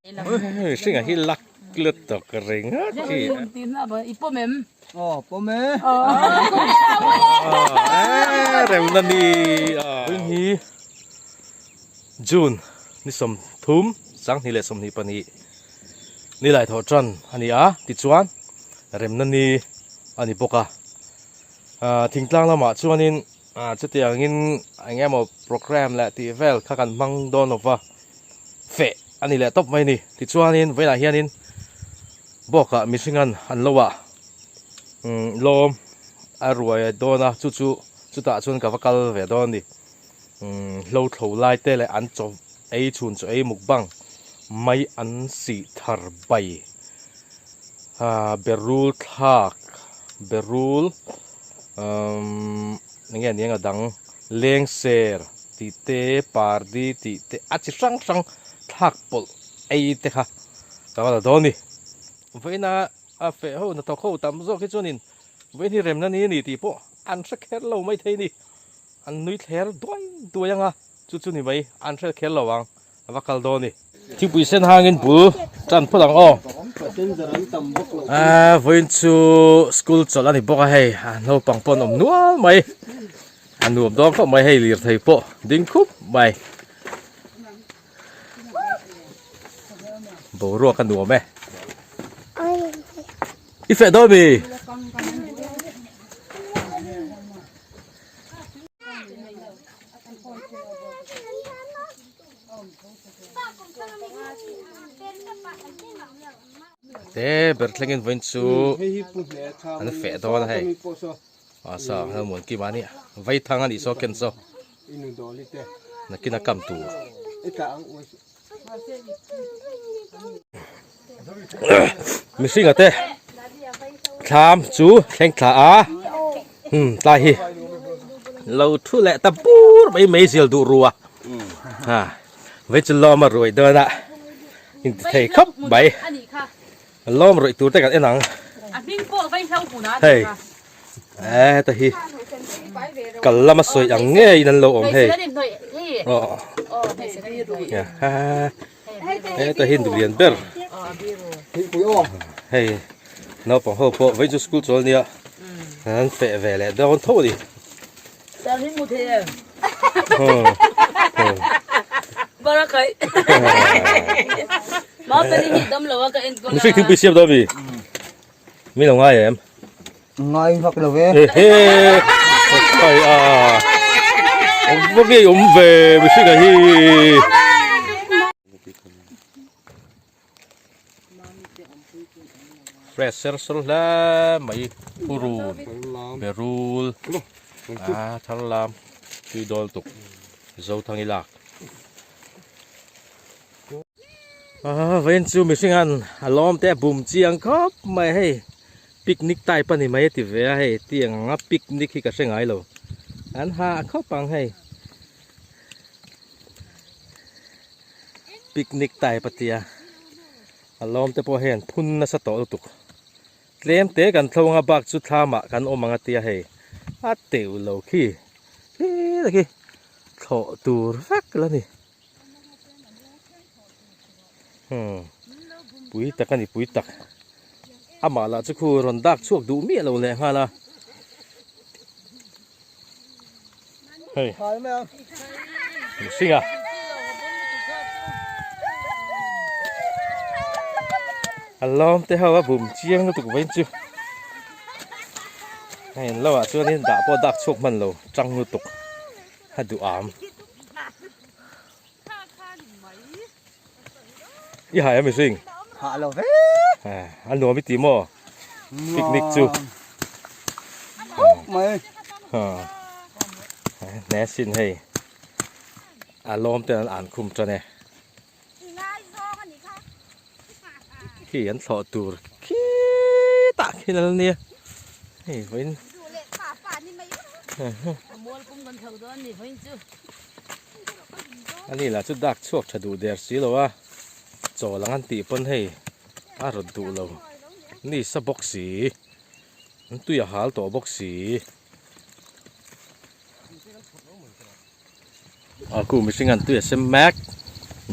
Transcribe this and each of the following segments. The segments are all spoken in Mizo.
Mihringa hi lak lutuk ringawt hi. I pawm em? Aw pawm e. Remna ni Vawiin hi June ni 30 2022 ni lai thawh tan a ni a tichuan remna ni a ni bawk a thingtlang lamah chuanin chutiangin eng emaw programme leh tih vel kha kan hmang dawn lova. feh a ni leh tawp mai a ni. Tichuanin vawiinah hianin bawkah mihringan an lo ah umm lawm a ruai dawn a chu chu chutah chuan ka va kal ve dawn a ni. Umm hlo thlo lai te leh an chaw ei chhun chaw ei mukbang mai an sih thar bai ah berul thlak berul umm enge aniang a dang. Lengser tih te, pardi tih te, a chi hrang hrang thlak pawlh ei te kha ka va la dawn ni. Vawiina a feh ho hnathawk ho tam zawk hi chuanin vawiin hi remna ni a ni tih pawh an hre kher lo mai thei ni. An nui thler duai duai ang a, chu chu ni mai an hre kher lo ang. A va kal dawn ni. Thingpui sen hangin bul tan phawt ang aw. Aaa vawiin chu school chawlh a ni bawk a hei a naupang pawh an awm nual mai a nuam dawn khawp mai hei lirthei pawh ding khup mai boruak a nuam e i feh dawn mi. Te ber thlengin vawiin chu an feh dawn a hei a sa hel muan kim a nia vai thang a nih saw ken saw nakin a kam tur mihring a te thlam chu thleng thla a hmm tlai hi lo thu leh ta bur mai mai zial duh ru a ha vei chu lawm a ruai dawn a inti thei khawp mai lawm ruih tur te kan en ang hei heta hi kal lama sawi ang ngeiin an lo awm hei aw heta hi nulian ber hei naupang ho pawh vei chu school chawl nia an feh ve leh dawn tho a ni. Mihring thingpui siam dawn mi? Mi lo ngai em? Ngai vak lo ve. Ehe. Kai a. Va ngei awm ve mihring a hi. Fresh ser sawr hle mai purun berul a thar lam tui dawl tuk Zothang i lak. Aa vawiin chu mihring an a lawm te a bum chiang khawp mai hei picnic type a ni mai a ti ve a hei tiang anga picnic hi ka hre ngai lo an ha khawp ang hei picnic type a tia a lawm te pawh hei an phun nasa tawh lutuk tlem te kan thlo anga bak chu thlamah kan awm ang a tia hei a teuh lo khi khi khi thlawh tur vek la ni. Hmm pui tak a ni pui tak amah lah chu khu rawn dak chhuak duh miah lo leh nghal a hei mihring a a lawm te ho a bum chiang lutuk vawiin chu hei an lo ah chuanin dah pawh dak chhuak hman lo tang lutuk a duh am. I hai a mihring? Hah lo ve. A nuam i ti maw? Picnic chu. Khawp mai. Hne sin hei. A lawm ten an an khum tan e. Khi an thlawh tur khitah khi lal nia. Hei vawiin. Ani lah chu dak chhuak tha duh der si lo a, chaw lang an tih pawn hei a rawt duh lo ni sa bawk si, an tui a hal tawh bawk si. A ku mihring an tui a sem mek,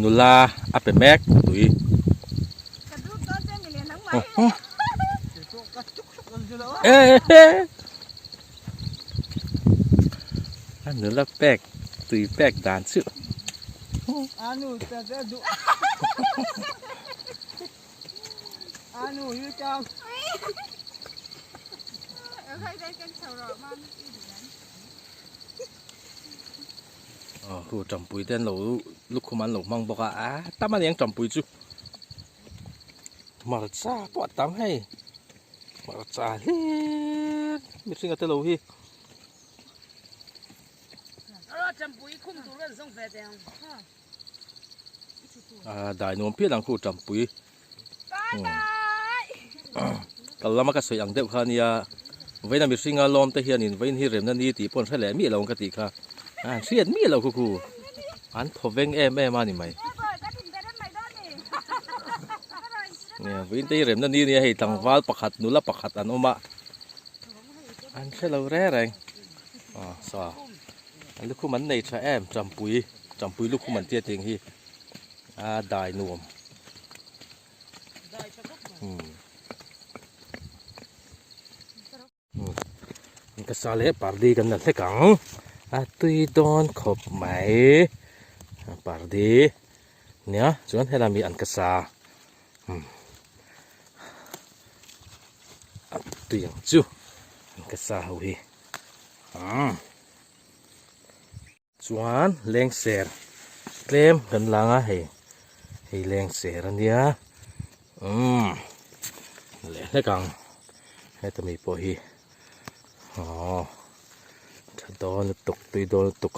nula a pe mek tui. A nula pek tui pek dan chu. Aw khu tampui te an lo lukhum an lo hmang bawk a a tam a niang tampui chu hmarcha pawh a tam hei hmarcha hlir mihring a telo hi. A dai nuam pian ang khu tampui kal lama ka sawi ang deuh kha nia vawiin a mihringa lawm te hianin vawiin hi remna ni tih pawh an hre leh miah lo ang ka tih kha an hriat miah lo khu khu an thaw veng em em a ni mai nia vawiin te hi remna ni ania hei tlangval pakhat nula pakhat an awm a an hre lo reng reng aw saw an lukhum an nei tha em tampui tampui lukhum an tia tih ang hi a dai nuam. Ka sa leh pardi kan la hlek ang a tui dawn khawp mai pardi nia chuan helai mi an ka sa a tui ang chu an ka sa ho hi Chuan lengser tlem kan lang a hei hei lengser a nia umm leh hlek ang heta mi pawh hi aww tha dawn lutuk tui dawn lutuk.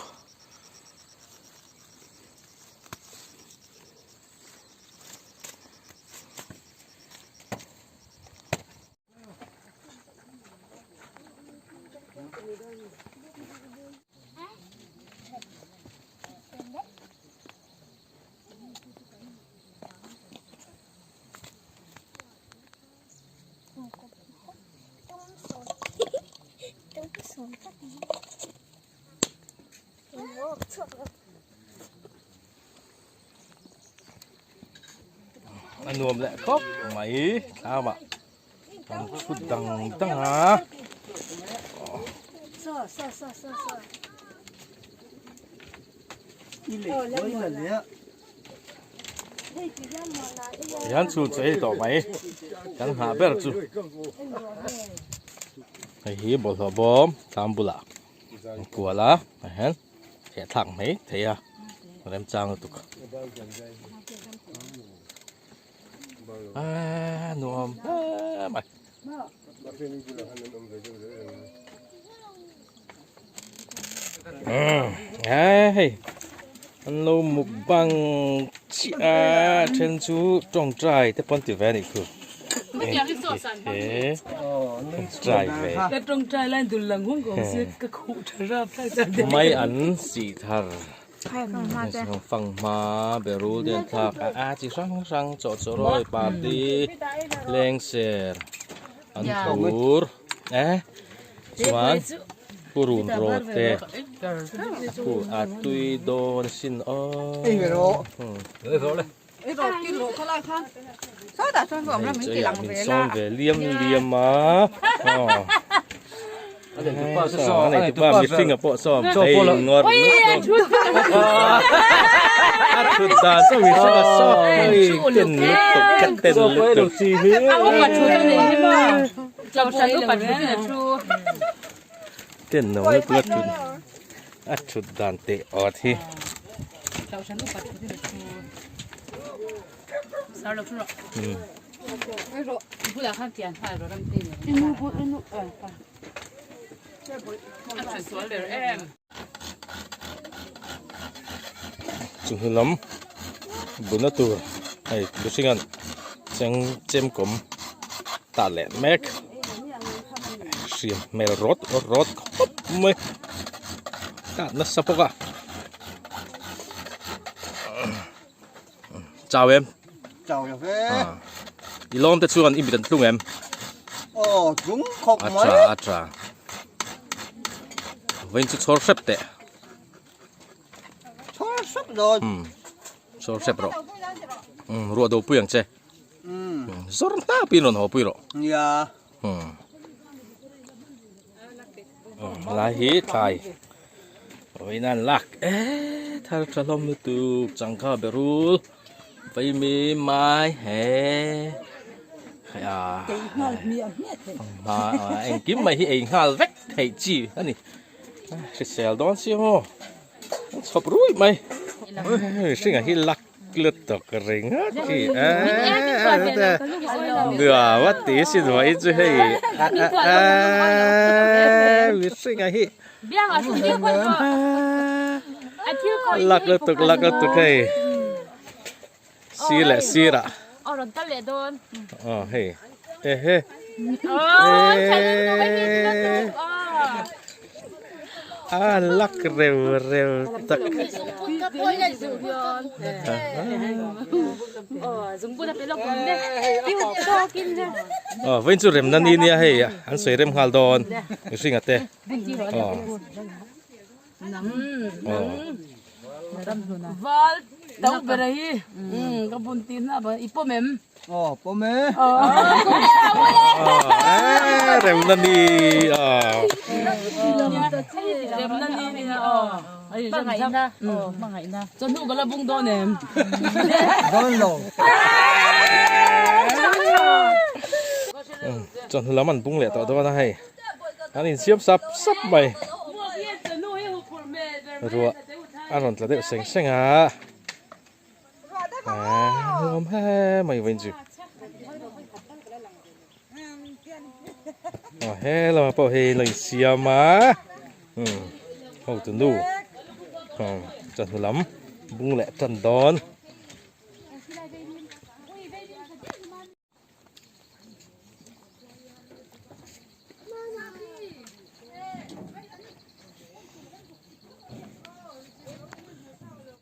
A nuam leh khawp mai thlam ah an thu dang dang a. Hian chhun chu ei tawh mai kan nghah ber chu hei hi bawlhhlawh bawm thlam bulah an kual a tah hian theh thlak mai thei a remchang lutuk a nuam hle mai. Hei an lo mukbang chiah a then chu tawngtai te pawn ti ve a nih chu tawngtai ve mai an sih thar fanghma berul te an thlak a a chi hrang hrang chawhchawrawi party lengser an phur e chuan purun rawt te a tui dawn sin aw hei ah min sawm ve liam liam a aw a nei tupa mihring a pawh sawm hei ngawr a thut dan chu mihring a sawm hei ten lutuk ka ten lutuk ten lo lutuk a thut a thut dan teh awt hi. Chu hnu lam buna tur hei mihring an cheng chem kawm tah leh mek hriam hmel rawt rawt khawp mai tah nasa bawk a. Chau em? Chau lo ve. I lawm te chuan i mit an tlung em? Aw, tlung khawp mai. A tha, a tha. Vawiin chu chhawr hrep teh. Chhawr hrep dawn. Chhawr hrep rawh. Ruah do pui ang che. Zawr hnap in rawn haw pui rawh. Nia. Hmm. Lai hi thlai. Vawiin an lak e thar tha hlawm lutuk changkha berul vaimi mai he a engkim mai hi ei nghal vek theih chi a ni hrisel dawn si maw an chhawp rui mai hringa hi lak lutuk ringawt hi nuam a ti sin mai chu hei mihringa hi lak lutuk lak lutuk hei sir leh sirah aw hei ehe A lak reu reu tak. Aw vawiin chu remna ni nia hei an sawi rem nghal dawn mihringa te. Aw. Val to ber hi ka bun tir na ba i pawm em? Aw pawm e. Remna ni aw. Remna ni ni aw. Hmangaihna aw hmangaihna. Chawhnu ka la bung dawn em? Dawn lo. Chawhnu lam an bung leh tawh dawn a hei. An insiam sap sap mai. Ruah a rawn tla deuh seng seng a. Nuam he mai vawiin chu. Aw he lamah pawh hei lo insiam a. Hotu nu chawhnu lam bung leh tan dawn.